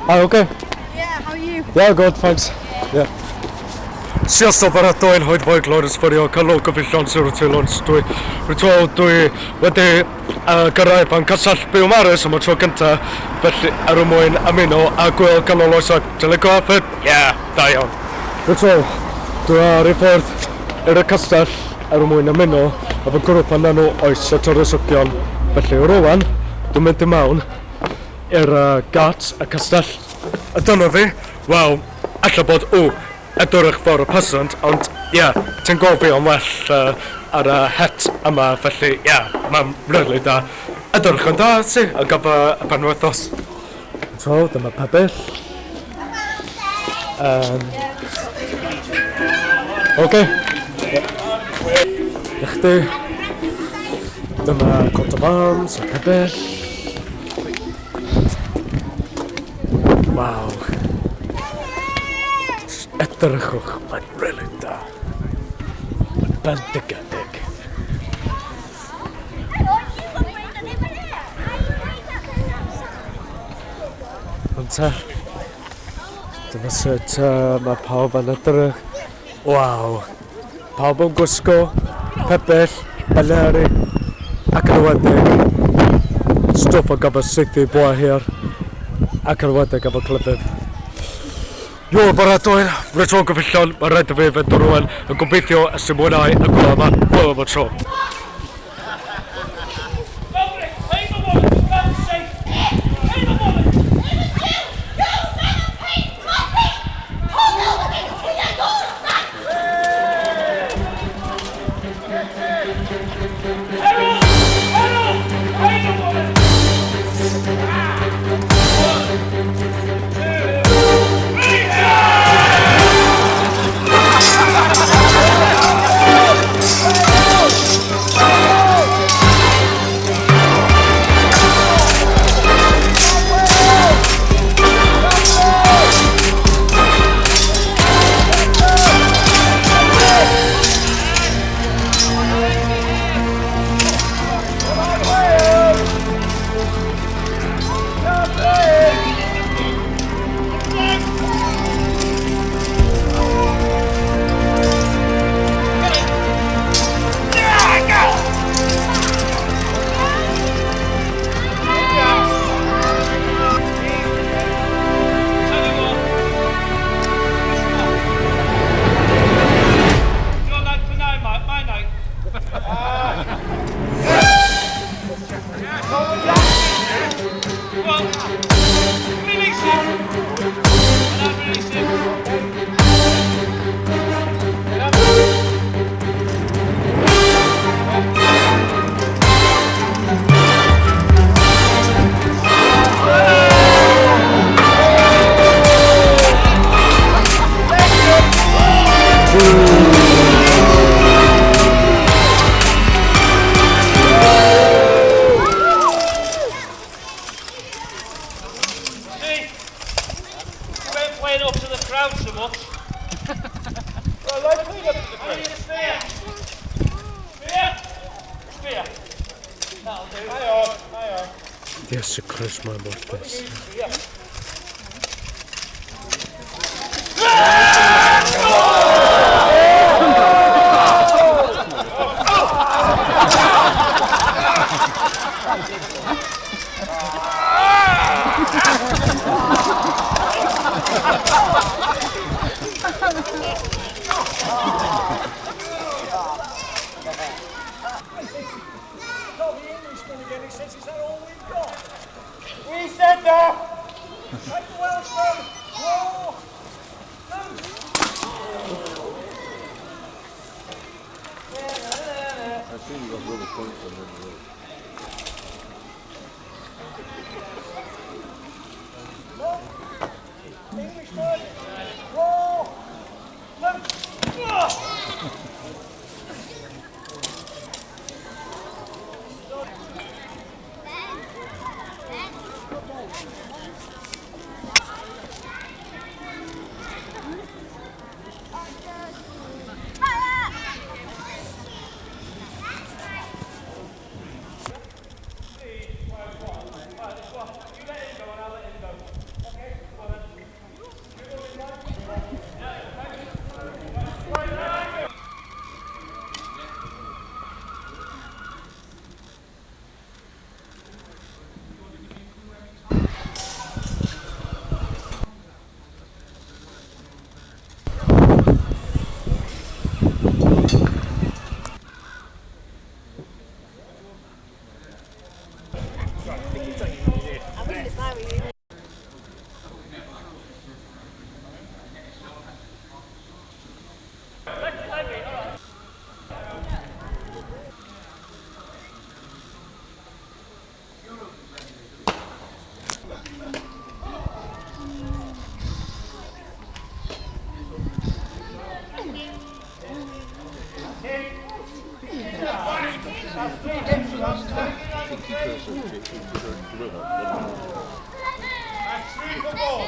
Hi, okay? Yeah, how are you? Yeah, good, thanks. Yeah. Sios o baratoi yn hoed fwy glod ysbyrio, cylwg gyfeillion sy'n rwy'n dwi, rwy'n dwi wedi gyrraedd fan Castell Biwmaris am y tro cyntaf, felly er mwyn ymuno a gwyl ganol oesoedd. Ti'n licio outfit? Yeah, da iawn. Rwy'n dwi ar ei ffordd i'r y castell er mwyn ymuno efo grŵp yn enw Oes y Tywysogion. Felly rwan, dwi'n mynd i mewn i'r gat y castell. A dyna fi, wel, alla bod, o, edrych for y peasant, ond ie, yeah, ti'n gweld fi yn well ar y het yma, felly ie, yeah, mae'n really da. Edrych yn da, ti, ar gyfer y penwythnos. So, dyma pebyll. Oce. I chdi. Dyma coat of arms, y pebyll. Waw. Edrychwch, mae'n really da. Mae'n bendigedig. Ond ta, dyma sut mae pawb yn edrych. Waw. Pawb yn gwisgo pebyll, baneri ac yn enwedig stwff o gyfer saethu bwa hir ac yn enwedig efo clefyd. Yo, baratoi, rwy'n gyfeillion, mae rhaid i fi fynd rwan yn gobeithio y sy'n mwynhau y gwyl yma. Hwyl am y tro. Iesu Christ, mae'n warthus. We said that! Take the Welshman! Draw! I see you got rubber points on them. Englishman! Draw! Loose! Kinky person. That's 3 for goal.